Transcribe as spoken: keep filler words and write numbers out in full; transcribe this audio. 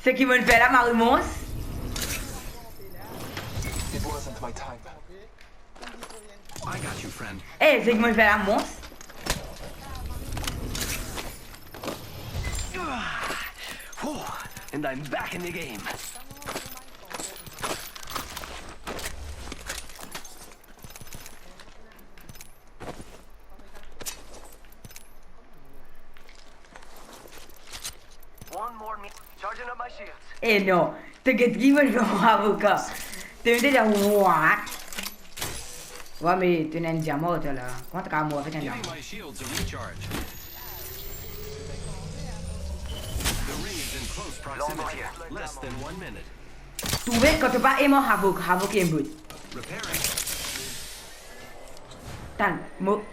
Seki mo'nn fer la, mari mons? It wasn't my type. I got you, friend. Eh, seki mo'nn fer la, mons? Whew, and I'm back in the game. One more minute. Charging up my shields. Eh non, to get ki mo'nn fer mo avoka. To mete dan what? Wa, me to ena enn diaman to la. Kouma to kapav mor avek enn diaman? My shields a recharge. The ring is in close proximity. Less than one minute. Trouve kan to pa ena avoka, avoka ena bout. Repairing. Tann, mo,